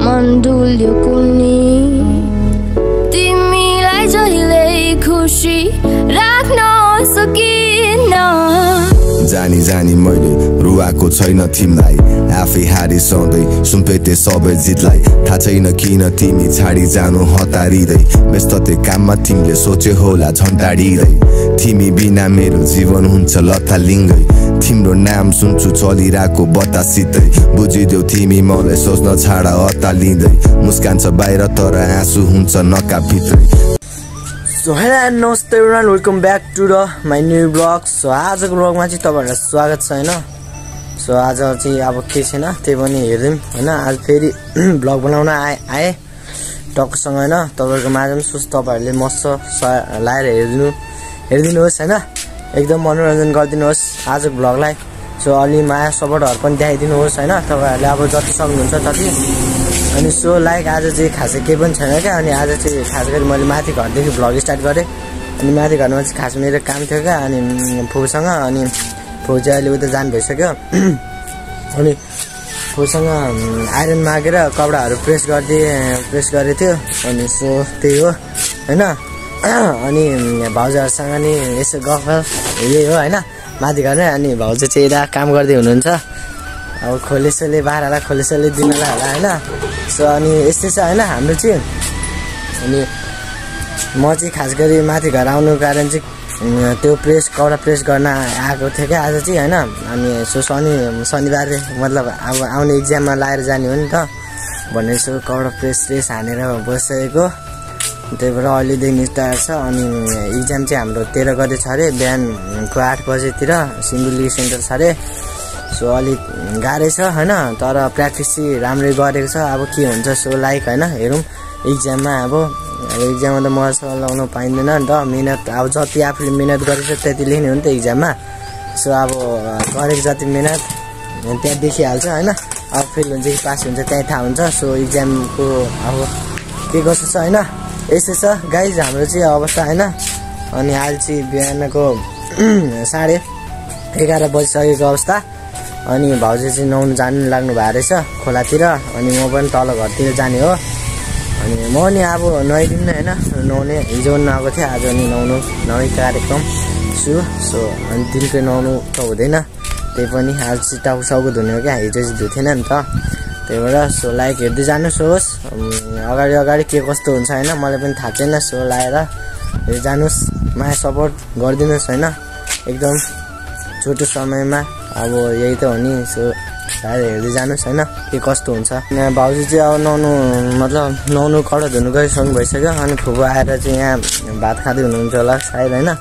मन डुल्यो कुनी तिमीलाई जहिले खुसी राख्न सकिन जानी जानी मैले रुवाको छैन तिमीलाई आफै हारी सधैँ सुम्पेते सबै जितलाई थाहा छैन किन तिमी छाडी जानु हतारिँदै व्यस्तते काममा तिमीले सोचे होला झन्टाडिँदै तिमी बिना मेरो जीवन हुन्छ लथालिङ्गै तिम्रो नाम सुन्छु चलिरहेको बतासितै बुझिदेऊ तिमी मलाई सोच्न छाडा अत्तालिँदै मुस्कान छ बाहिर तर आँसु हुन्छ नकाभित्रै सो हेलो एन्ड नमस्ते everyone welcome back to the my new blog so आजको ब्लगमा चाहिँ तपाईँहरूलाई स्वागत छ होइन सो आज चाहिँ अब के छैन त्यही पनि हेरिदिउँ होइन आज फेरि ब्लग बनाउन आएँ टक्कसँग होइन तपाईँहरूको माझमा सोच तपाईँहरूले मस्त लाएर हेरिदिनुहोस् होइन एकदम मनोरञ्जन गरिदिनुहोस् आजको ब्लगलाई सो अलि माया सपोर्टहरू पनि देखाइदिनुहोस् होइन तपाईँहरूले अब जति सक्नुहुन्छ तति अनि सो लाइक आज चाहिँ खासै केही पनि छैन क्या अनि आज चाहिँ खास गरी मैले माथि घरदेखि भ्लग स्टार्ट गरेँ अनि माथि घरमा चाहिँ खास मेरो काम थियो क्या अनि फुपूसँग अनि फुपू चाहिँ अहिले उता जानु भइसक्यो अनि फुपूसँग आइरन मागेर कपडाहरू प्रेस गरेको थियो अनि सो त्यही हो होइन अनि भाउजूहरूसँग नि यसो गफ यही हो होइन माथि घरमै अनि भाउजू चाहिँ यता काम गर्दै हुनुहुन्छ अब खोलेसोले बाह्रलाई खोलेसोले दिनलाई होला होइन सो अनि यस्तै छ होइन हाम्रो चाहिँ अनि म चाहिँ खास गरी माथि घर आउनुको कारण चाहिँ त्यो कपडा प्रेस गर्न आएको थियो क्या आज चाहिँ होइन अनि सो शनिबार मतलब अब आउने इक्जाममा लाएर जाने हो नि त भनेर सो कपडा प्रेस हानेर बसिसकेको त्यही भएर अहिलेदेखि स्टार्ट छ अनि इक्जाम चाहिँ हाम्रो 13 गते छ अरे बिहानको 8 बजेतिर सिन्धुली सेन्टर छ अरे सो अलिक गाह्रै छ होइन तर प्र्याक्टिस चाहिँ राम्रै गरेको छ अब के हुन्छ सो लाइक होइन हेरौँ इक्जाममा अब इक्जाममा त मजा लगाउन पाइँदैन नि त मिहिनेत अब जति आफूले मिहिनेत गरेको छ त्यति लेख्ने हो नि त इक्जाममा सो अब गरेको जति मिहिनेत त्यहाँ देखिहाल्छ होइन अब फेल हुन्छ कि पास हुन्छ त्यहीँ थाहा हुन्छ सो इक्जामको अब के कसो छ होइन यस्तै छ गाइज हाम्रो चाहिँ अवस्था होइन अनि अहिले चाहिँ बिहानको 11:30 बजिसकेको अवस्था अनि भाउजू चाहिँ नुहाउनु जानु लाग्नु भएको रहेछ खोलातिर अनि म पनि तल घरतिर जाने हो अनि म नि अब नुहाइदिनु होइन नुहाउने हिजो नआएको थिएँ आज नि नुहाउने कार्यक्रम छु सो अनि दिनकै नुहाउनु त हुँदैन त्यही पनि आज चाहिँ टाउको धुने हो क्या हिजो चाहिँ धुथेन नि त त्यही भएर सो लाइक हेर्दै जानुहोस् होस् अगाडि के कस्तो हुन्छ होइन मलाई पनि थाहा छैन सो लाएर हेर्दै जानुहोस् माया सपोर्ट गरिदिनुहोस् होइन एकदम छोटो समयमा अब यही त हो नि सो लाएर हेर्दै जानुहोस् होइन के कस्तो हुन्छ यहाँ भाउजू चाहिँ अब नुहाउनु कडा धुनु गइसक्नु भइसक्यो अनि फुपू आएर चाहिँ यहाँ भात खाँदै हुनुहुन्छ होला सायद होइन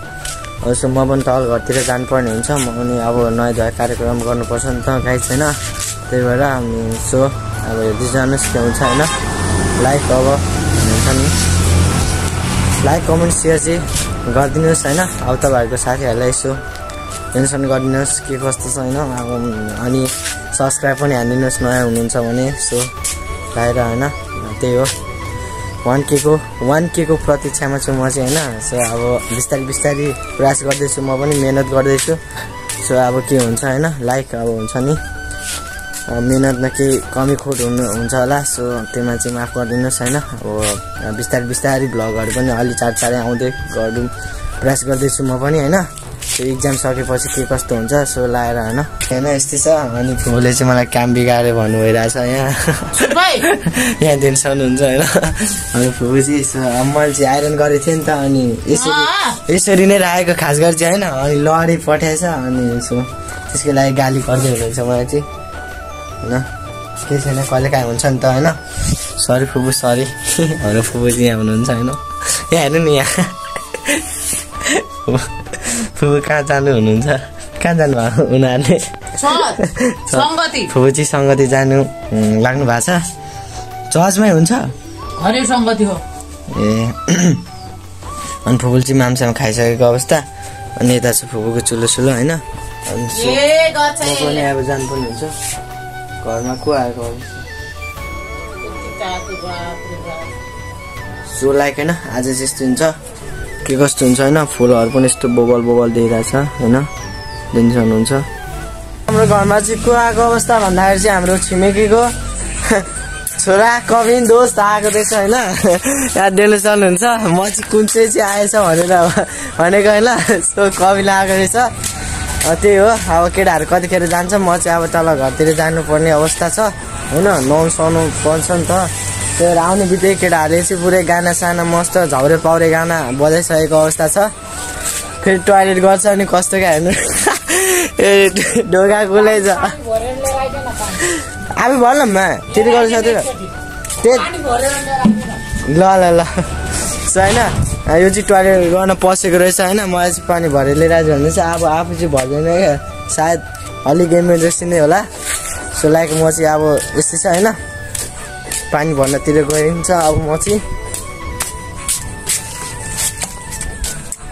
सो म पनि तल घरतिर जानुपर्ने हुन्छ म पनि अब नुहाइ धुवाइ कार्यक्रम गर्नुपर्छ नि त गाई छैन त्यही भएर सो अब हेर्दै जानुहोस् के हुन्छ होइन लाइक अब हुन्छ नि लाइक कमेन्ट सेयर चाहिँ गरिदिनुहोस् होइन अब तपाईँहरूको साथीहरूलाई यसो मेन्सन गरिदिनुहोस् के कस्तो छ होइन अब अनि सब्सक्राइब पनि हानिदिनुहोस् नयाँ हुनुहुन्छ भने सो लाएर होइन त्यही हो 1K को प्रतीक्षामा छु म चाहिँ होइन सो अब बिस्तारै प्रयास गर्दैछु म पनि मिहिनेत गर्दैछु सो अब के हुन्छ होइन लाइक अब हुन्छ नि मिहिनेतमा केही कमी खोट हुन्छ होला सो त्यसमा चाहिँ माफ गरिदिनुहोस् होइन अब बिस्तारै भ्लगहरू पनि अलि चाँडै आउँदै गर्नु प्रयास गर्दैछु म पनि होइन त्यो इक्जाम सकेपछि के कस्तो हुन्छ सो लाएर होइन यस्तै छ अनि फुपूले चाहिँ मलाई काम बिगाऱ्यो भन्नु भइरहेछ यहाँदेखि सक्नुहुन्छ होइन अनि फुपू चाहिँ मैले चाहिँ आइरन गरेको थिएँ नि त अनि यसरी नै राखेको खास गरी चाहिँ होइन अनि लडी पठाएछ अनि सो त्यसको लागि गाली गर्दै हुनुहुन्छ मलाई चाहिँ होइन केही छैन कहिले काहीँ हुन्छ नि त होइन सरी फुपू सरी भनेर फुपू चाहिँ यहाँ हुनुहुन्छ होइन यहाँ हेर्नु नि यहाँ फुपू कहाँ जानु हुनुहुन्छ कहाँ जानु भएको उनीहरूले फुपू चाहिँ सङ्गति जानु लाग्नु भएको छ चर्चमै हुन्छ ए अनि फुपूले चाहिँ मामसामा खाइसकेको अवस्था अनि यता चाहिँ फुपूको चुलो होइन अनि पनि अब जानु पनि हुन्छ घरमा को आएको सो लाइक होइन आज चाहिँ यस्तो हुन्छ के कस्तो हुन्छ होइन फुलहरू पनि यस्तो बोगल बोगल दिइरहेछ होइन दिन सक्नुहुन्छ हाम्रो घरमा चाहिँ को आएको अवस्था भन्दाखेरि चाहिँ हाम्रो छिमेकीको छोरा कविन दोस्त आएको रहेछ होइन याद दिनु सक्नुहुन्छ म चाहिँ कुन चाहिँ आएछ भनेर भनेको होइन सो कविन आएको रहेछ त्यही हो अब केटाहरू कतिखेर जान्छ म चाहिँ अब तल घरतिर जानुपर्ने अवस्था छ होइन नुहाउनु पर्छ नि त त्यही भएर आउने बित्तिकै केटाहरूले चाहिँ पुरै गाना साना मस्त झौरे पाउरे गाना बजाइसकेको अवस्था छ फेरि टोयलेट गर्छ अनि कस्तो क्या हेर्नु ए ढोका खुलै छ आफै भर न त्यति गर्नु सक्दैन ल ल ल सो होइन यो चाहिँ टोयलेट गर्न पसेको रहेछ होइन मलाई चाहिँ पानी भरेर लिएर आएको भन्दैछ अब आफू चाहिँ भर्दैन क्या सायद अलिक इमर्जेन्सी नै होला सो लाइक म चाहिँ अब यस्तै छ होइन पानी भर्नतिर गइन्छ अब म चाहिँ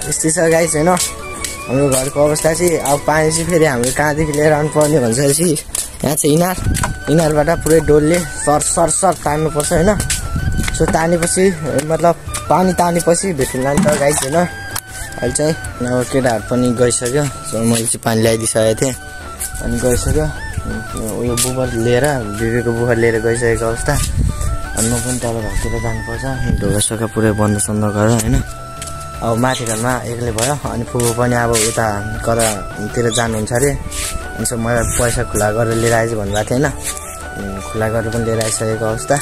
यस्तै छ गाइस होइन हाम्रो घरको अवस्था चाहिँ अब पानी चाहिँ फेरि हाम्रो कहाँदेखि लिएर आउनु पर्ने भन्छ यहाँ चाहिँ इनारबाट पुरै डोलले सर तान्नुपर्छ होइन सो तानेपछि मतलब पानी तानेपछि भेट्नु लान्छ गाइस होइन अहिले चाहिँ अब केटाहरू पनि गइसक्यो सो मैले चाहिँ पानी ल्याइदिइसकेको थिएँ अनि गइसक्यो उयो बुबर लिएर बिबीको बुबर लिएर गइसकेको अवस्था अनि म पनि तल घरतिर जानुपर्छ ढोकासोका पुरै बन्द सन्द गरेर होइन अब माथि घरमा एक्लै भयो अनि फुपू पनि अब उता कतातिर जानुहुन्छ अरे अनि सो मलाई पैसा खुला गरेर लिएर आएछ भन्नुभएको थियो होइन खुला गरेर पनि लिएर आइसकेको अवस्था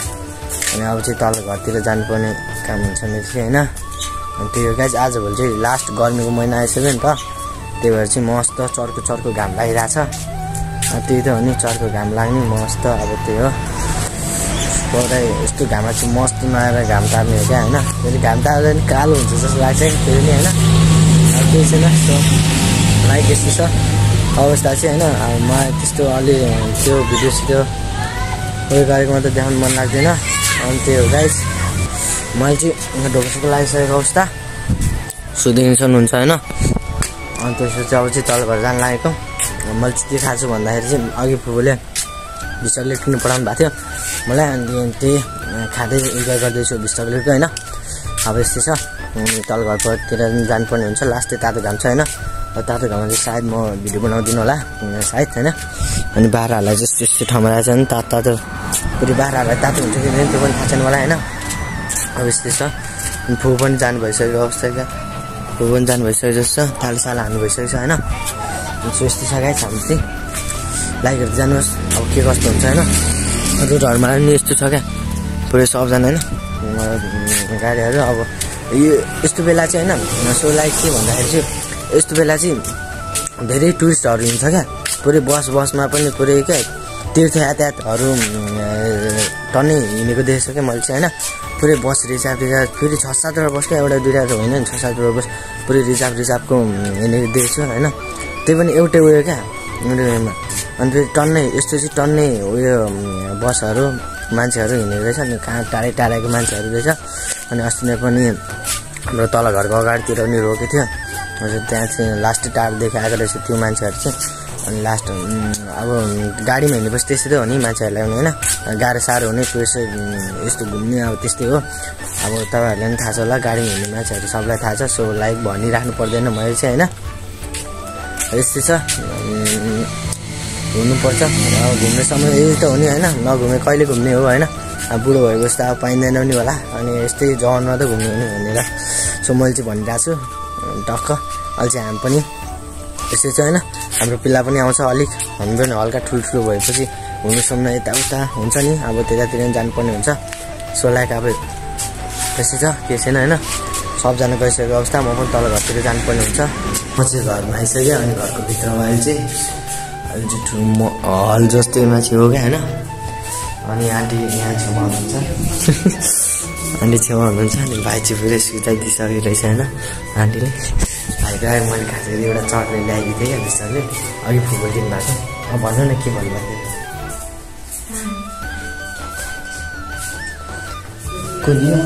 अनि अब चाहिँ तल घरतिर जानुपर्ने काम हुन्छ मेरो चाहिँ होइन अनि त्यही हो गाइस आजभोलि चाहिँ लास्ट गर्मीको महिना आइसक्यो नि त त्यही भएर चाहिँ मस्त चर्को घाम लागिरहेछ त्यही त हो नि चर्को घाम लाग्ने मस्त अब त्यही हो पौधा यस्तो घाममा चाहिँ मस्त नआएर घाम तार्ने हो क्या होइन फेरि घाम तार्दा पनि कालो हुन्छ जस्तो लाग्छ फेरि नि होइन अब केही छैन सो लाइक यस्तो छ अवस्था चाहिँ होइन अब मलाई त्यस्तो अलि त्यो भिडियो सिडियो उयो गरेकोमा त देखाउनु मन लाग्दैन अनि त्यही हो गाइस मैले चाहिँ ढोकासोका लागिसकेको अवस्था सुदेख्नु सक्नुहुन्छ होइन अनि त्यसपछि अब चाहिँ तल घर जानु लागेको मैले चाहिँ के खाएको छु भन्दाखेरि चाहिँ अघि फुपूले बिस चक्लेट किन्नु पठाउनु भएको थियो मलाई अनि त्यही खाँदै इन्जोय गर्दैछु बिस चक्लेटको होइन अब यस्तै छ तल घरतिर जानुपर्ने हुन्छ लास्ट चाहिँ तातो घाम छ होइन तातो घाममा चाहिँ सायद म भिडियो बनाउँदिनँ होला सायद होइन अनि बाह्रहरूलाई चाहिँ यस्तो ठाउँमा रहेछ नि तातो फेरि बाह्रहरूलाई तातो हुन्छ कि त्यो पनि थाहा छैन मलाई होइन अब यस्तै छ अनि फुपू पनि जानु भइसकेको अवस्था क्या फुपू पनि जानु भइसकेको जस्तो तालसाला हान्नु भइसकेको छ होइन सो यस्तै छ गाइस हाम्रो चाहिँ लाइकहरू जानुहोस् अब के कस्तो हुन्छ होइन रोडहरूमा पनि यस्तो छ क्या पुरै सबजना होइन गाडीहरू अब यो यस्तो बेला चाहिँ होइन सो लाइक के भन्दाखेरि चाहिँ यस्तो बेला चाहिँ धेरै टुरिस्टहरू हिँड्छ क्या पुरै बसमा पनि पुरै क्या तीर्थ यातायातहरू टन्नै हिँडेको देखेको छ क्या मैले चाहिँ होइन पुरै बस रिजर्भ फेरि 6-7वटा बस क्या एउटा दुईवटा त होइन नि 6-7वटा बस पुरै रिजर्भको हिँडेको देखेको छु होइन त्यही पनि एउटै उयो क्या उयोमा अनि फेरि टन्नै यस्तो चाहिँ टन्नै उयो बसहरू मान्छेहरू हिँडेको रहेछ अनि कहाँ टाढाको मान्छेहरू रहेछ अनि अस्ति नै पनि हाम्रो तल घरको अगाडितिर पनि रोकेको थियो त्यहाँ चाहिँ लास्ट टाढोदेखि आएको रहेछ त्यो मान्छेहरू चाहिँ अनि लास्ट अब गाडीमा हिँडेपछि त्यस्तै हो नि मान्छेहरूलाई पनि होइन गाह्रो साह्रो हुने यस्तो घुम्ने अब त्यस्तै हो अब तपाईँहरूलाई पनि थाहा छ होला गाडीमा हिँड्ने मान्छेहरू सबलाई थाहा छ सो लाइक भनिराख्नु पर्दैन मैले चाहिँ होइन यस्तै छ घुम्नुपर्छ अब घुम्ने समय यही त हो नि होइन नघुमे कहिले घुम्ने हो होइन अब बुढो भएपछि त अब पाइँदैन नि होला अनि यस्तै जवानमा त घुम्नु हुने भनेर सो मैले चाहिँ भनिरहेको छु टक्क अहिले चाहिँ हामी पनि यस्तै छ होइन हाम्रो पिल्ला पनि आउँछ अलिक हामी पनि हल्का ठुल्ठुलो भएपछि घुम्नु सुम्न यताउता हुन्छ नि अब त्यतातिर पनि जानुपर्ने हुन्छ सो लाइक अब यस्तै छ के छैन होइन सबजना गइसकेको अवस्था म पनि तल घरतिर जानुपर्ने हुन्छ म चाहिँ घरमा आइसकेँ अनि घरको भित्रमा अहिले चाहिँ ठुलो हल जस्तैमा चाहिँ हो क्या होइन अनि आन्टी यहाँ छेउमा हुनुहुन्छ आन्टी छेउमा हुनुहुन्छ अनि भाइ चाहिँ पुरै सुताइदिइसकेको रहेछ होइन आन्टीले भाइको आएर मैले खास गरी एउटा चटनी ल्याएको थिएँ क्या बिस्तारै अघि फुटबल दिनु भएको अब भन्नु न के भन्नुभएको थियो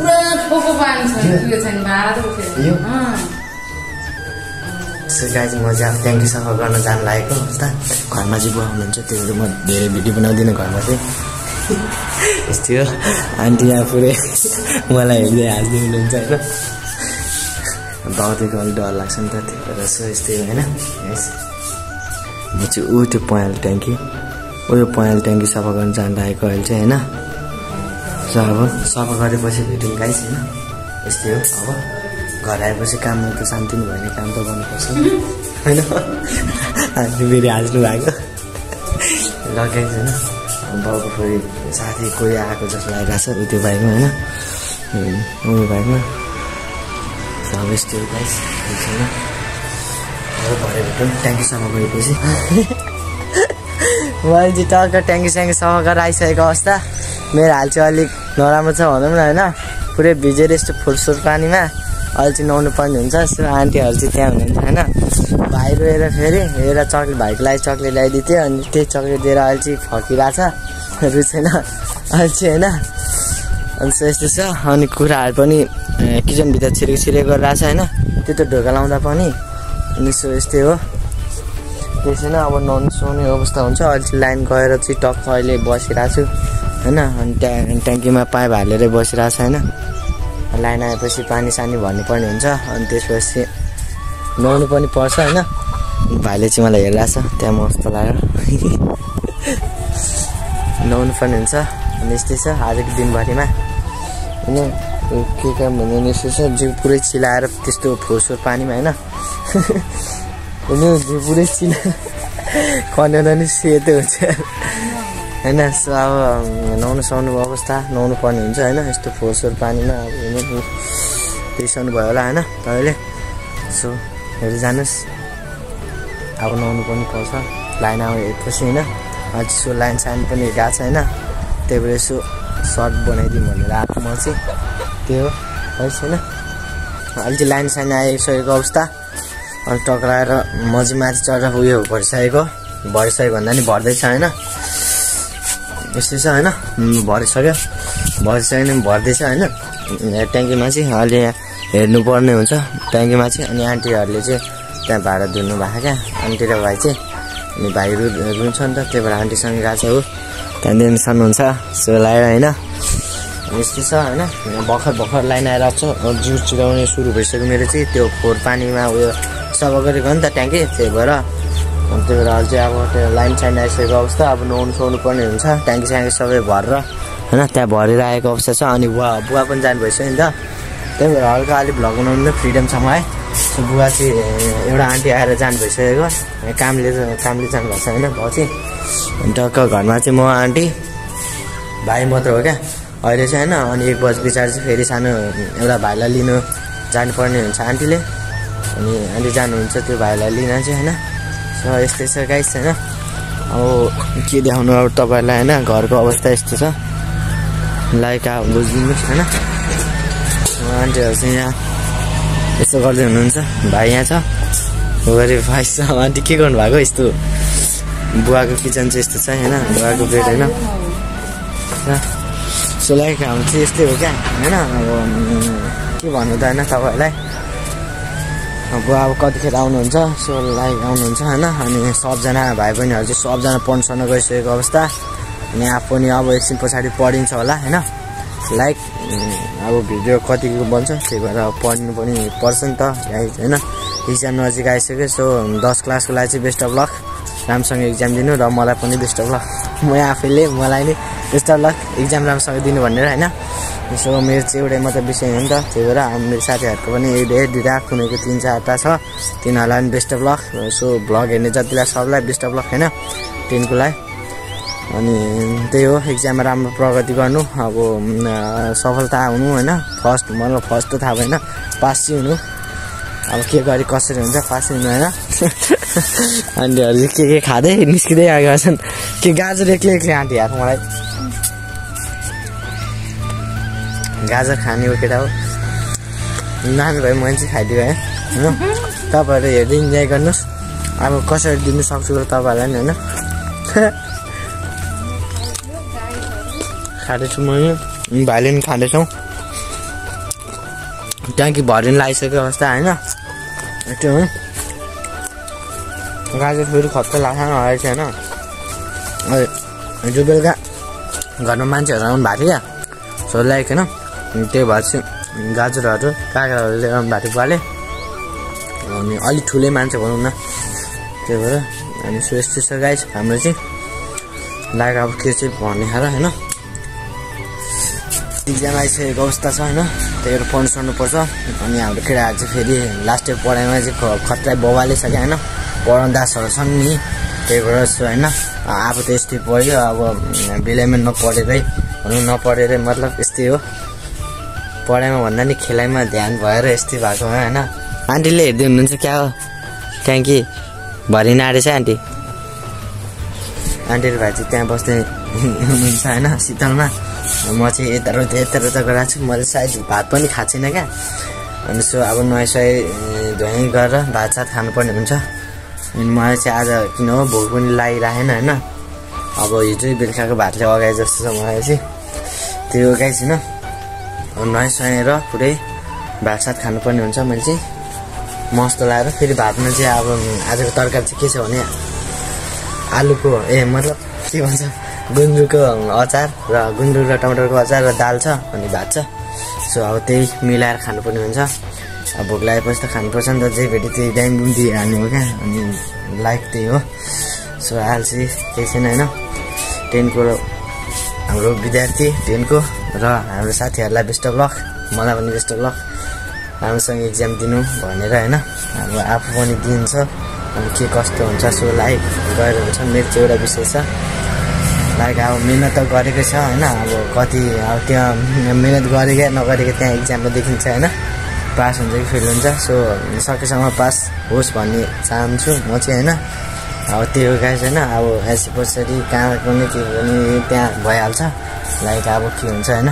गाई चाहिँ म चाहिँ अब ट्याङ्की सफा गर्न जानु लागेको उता घरमा चाहिँ बुवा हुनुहुन्छ त्यही भएर म धेरै भिडियो बनाउँदिनँ घरमा चाहिँ यस्तै हो आन्टी यहाँ पुरै मलाई हेर्दै हाँस्दै हुनुहुन्छ होइन दौडेको अलिक डर लाग्छ नि त त्यही भएर सो यस्तै हो होइन म चाहिँ ऊ त्यो पँयाल ट्याङ्की यो पँयाल ट्याङ्की सफा गर्न जाँदा आएको अहिले चाहिँ होइन सो अब सफा गरेपछि भेटौँ गाइस होइन यस्तै हो अब घर आएपछि काममा त शान्ति नै भएन काम त गर्नुपर्छ होइन आन्टी फेरि हाँस्नु भएको लगाइन्छ होइन बाउको फेरि साथी कोही आएको जस्तो लागिरहेको छ त्यो बाइकमा होइन उयो बाइकमा अब यस्तो गाइस छैन अब भरे भेटौँ ट्याङ्की सफा गरेपछि मैले चाहिँ टक्क ट्याङ्की स्याङ्की सफा गरेर आइसकेको अवस्था मेरो हाल चाहिँ अलिक नराम्रो छ भनौँ न होइन पुरै भिजेर यस्तो फुलसुल पानीमा अहिले चाहिँ नुहाउनु पर्ने हुन्छ सो आन्टीहरू चाहिँ त्यहाँ हुनुहुन्छ होइन भाइ रोएर फेरि हेरेर चक्लेट भाइको लागि चक्लेट ल्याइदिएको थियो अनि त्यही चक्लेट दिएर अहिले चाहिँ फर्किरहेछ रुचेन अहिले चाहिँ होइन अनि यस्तो छ अनि कुराहरू पनि किचनभित्र छिरेको गरिरहेछ होइन त्यो त ढोका लाउँदा पनि अनि सो यस्तै हो त्यही छैन अब नुहाउनु सुहाउने अवस्था हुन्छ अहिले चाहिँ लाइन गएर चाहिँ टक्क अहिले बसिरहेको छु होइन अनि ट्याङ्कीमा पाइप हालेरै बसिरहेको छ होइन लाइन आएपछि पानी सानी भर्नुपर्ने हुन्छ अनि त्यसपछि नुहाउनु पनि पर्छ होइन भाइले चाहिँ मलाई हेरिरहेछ त्यहाँ मस्त लाग्यो नुहाउनु पर्ने हुन्छ अनि यस्तै छ आजको दिनभरिमा होइन के काम भन्नु यस्तो छ जिउ पुरै चिलाएर त्यस्तो फोहोर पानीमा होइन जिउ पुरै चिला खनेर नि सेतो हुन्छ होइन सो अब नुहाउनु सुहाउनु अवस्था नुहाउनु पर्ने हुन्छ होइन यस्तो फोहोर पानीमा अब बिर्साउनु भयो होला होइन तपाईँले सो हेर्दै जानुहोस् अब नुहाउनु पनि पर्छ लाइन आएपछि होइन अझ सो लाइन साइन पनि गएको छ होइन त्यही भएर यसो सर्ट बनाइदिउँ भनेर आएको म चाहिँ त्यो हो छैन अहिले चाहिँ लाइन साइन आइसकेको अवस्था अनि टक्राएर म चाहिँ माथि चढेर उयो भरिसकेको भन्दा नि भर्दैछ होइन यस्तै छ होइन भरिसक्यो नि भर्दैछ होइन ट्याङ्कीमा चाहिँ अहिले हेर्नुपर्ने हुन्छ ट्याङ्कीमा चाहिँ अनि आन्टीहरूले चाहिँ त्यहाँ भाडा धुनु भएको क्या आन्टी र भाइ चाहिँ अनि भाइ रुन्छ नि त त्यही भएर आन्टीसँग गएको छ हो त्यहाँदेखि सान्नुहुन्छ सो लगायो होइन यस्तै छ होइन भर्खर लाइन आएर आएको छ जिउ चिलाउने सुरु भइसक्यो मेरो चाहिँ त्यो फोहोर पानीमा उयो सफा गरेको हो नि त ट्याङ्की त्यही भएर अहिले चाहिँ अब त्यो लाइन साइन आइसकेको अवस्था अब नुहाउनु सुहाउनु पर्ने हुन्छ ट्याङ्की स्याङ्की सबै भरेर होइन त्यहाँ भरेर आएको अवस्था छ अनि बुवा पनि जानु भइसक्यो नि त त्यही भएर हल्का अलिक भ्लग बनाउनु त फ्रिडम छ मलाई बुवा चाहिँ एउटा आन्टी आएर जानु भइसकेको कामले जानुभएको छ होइन भाउ चाहिँ अनि टक्क घरमा चाहिँ म आन्टी भाइ मात्र हो क्या अहिले चाहिँ होइन अनि 1 बजी पछाडि चाहिँ फेरि सानो एउटा भाइलाई लिनु जानुपर्ने हुन्छ आन्टीले अनि आन्टी जानुहुन्छ त्यो भाइलाई लिन चाहिँ होइन सो यस्तै छ गाइस होइन अब के देखाउनु अब तपाईँहरूलाई होइन घरको अवस्था यस्तो छ लाइक अब बुझिदिनुहोस् होइन आन्टीहरू चाहिँ यहाँ यस्तो गर्दै हुनुहुन्छ भाइ यहाँ छ गरी भाइ छ आन्टी के गर्नु भएको यस्तो बुवाको किचन चाहिँ यस्तो छ होइन बुवाको बेड होइन सो लाइक हाम्रो चाहिँ यस्तै हो क्या होइन अब के भन्नु त होइन तपाईँहरूलाई बुवा अब कतिखेर आउनुहुन्छ सो लाइक आउनुहुन्छ होइन अनि सबजना भाइ बहिनीहरू चाहिँ सबजना पढ्न गइसकेको अवस्था अनि आफू पनि अब एकछिन पछाडि पढिन्छ होला होइन लाइक अब भिडियो कतिको बन्छ त्यही भएर पढ्नु पनि पर्छ नि त होइन इक्जाम नजिक आइसक्यो सो 10 क्लासको लागि चाहिँ बेस्ट अफ लक राम्रोसँग इक्जाम दिनु र मलाई पनि बेस्ट अफ लक म आफैले मलाई नै बेस्ट अफ लक इक्जाम राम्रोसँग दिनु भनेर होइन सो मेरो चाहिँ एउटै मात्रै विषय हो नि त त्यही भएर मेरो साथीहरूको पनि दुईवटा कुनैको 3-4टा छ तिनीहरूलाई पनि best of lock so vlog हेर्ने जतिलाई सबलाई बेस्ट अफ लक होइन 10को लागि अनि त्यही हो एक्जाममा राम्रो प्रगति गर्नु अब सफलता हुनु होइन मलाई फर्स्ट त थाहा भएन पास चाहिँ हुनु अब के गरी कसरी हुन्छ पास हुनु होइन आन्टीहरू के खाँदै निस्किँदै आएका छन् के गाजर एक्लै आन्टी हात मलाई गाजर खाने हो केटा हो नानु भयो मैले चाहिँ खाइदियो है होइन तपाईँहरू हेर्दै इन्जोय गर्नुहोस् अब कसरी दिनु सक्छु तपाईँहरूलाई नि होइन खाँदैछु मैले भाइले पनि खाँदैछौँ ट्याङ्की भरिनु लागिसक्यो अवस्था होइन त्यो हो गाजर फेरि खत्ता लाग्छ अहिले चाहिँ होइन हिजो बेलुका घरमा मान्छेहरू आउनु भएको थियो क्या सो लाइक होइन त्यही भएर चाहिँ गाजरहरू काँक्राहरू लिएर आउनु भएको थियो बुवाले अनि अलिक ठुलै मान्छे भनौँ न त्यही भएर अनि सो यस्तो छ गाइस हाम्रो चाहिँ लाइक अब के चाहिँ भन्ने खाएर होइन इक्जाम आइसकेको अवस्था छ होइन त्यही भएर पढ्नु सर्नुपर्छ अनि हाम्रो केटाहरू चाहिँ फेरि लास्ट इयर पढाइमा चाहिँ खतरा बबाले छ क्या होइन पढाउँदासहरू छन् नि त्यही भएर चाहिँ होइन अब त यस्तै पढ्यो अब बेलायमा नपढेरै भनौँ नपढेरै मतलब यस्तै हो पढाइमा भन्दा नि खेलाइमा ध्यान भएर यस्तै भएको हो होइन आन्टीले हेर्दै हुनुहुन्छ क्या हो ट्याङ्की भरि नाडेछ आन्टी आन्टीहरू भाइ चाहिँ त्यहाँ बस्दै हुनुहुन्छ होइन शीतलमा म चाहिँ यता गएको छु मैले सायद भात पनि खाएको छैन क्या अनि सो अब नुहाइ धुवाइ गरेर भात सात खानुपर्ने हुन्छ अनि मलाई चाहिँ आज किन हो भोक पनि लागिरहेन होइन अब हिजो बेलुकाको भातले अगाए जस्तो छ मलाई चाहिँ त्यो गाई छैन नुहाइ र पुरै भात सात खानुपर्ने हुन्छ मैले चाहिँ मस्तो लगाएर फेरि भातमा चाहिँ अब आजको तरकारी चाहिँ के छ भने आलुको मतलब के भन्छ गुन्द्रुकको अचार र गुन्द्रुक र टमाटरको अचार र दाल छ अनि भात छ सो अब त्यही मिलाएर खानुपर्ने हुन्छ अब भोक लागेपछि त खानुपर्छ नि त जे भेट्यो त्यही दाइम बुन्दी हाल्ने हो क्या अनि लाइक त्यही हो सो अहिले चाहिँ केही छैन होइन 10 को हाम्रो विद्यार्थी 10 को र हाम्रो साथीहरूलाई बेस्ट अफ लक मलाई पनि बेस्ट अफ लक राम्रोसँग इक्जाम दिनु भनेर होइन अब आफू पनि दिन्छ अनि के कस्तो हुन्छ सो लाइक गएर हुन्छ मेरो चाहिँ एउटा विषय छ लाइक अब मिहिनेत त गरेकै छ होइन अब कति अब त्यहाँ मिहिनेत गरेकै नगरेकै त्यहाँ इक्जाममा देखिन्छ होइन पास हुन्छ कि फेल हुन्छ सो सकेसम्म पास होस् भन्ने चाहन्छु म चाहिँ होइन अब त्यही हो गाइस होइन अब यसै पछाडि कहाँ गर्ने के गर्ने त्यहाँ भइहाल्छ लाइक अब के हुन्छ होइन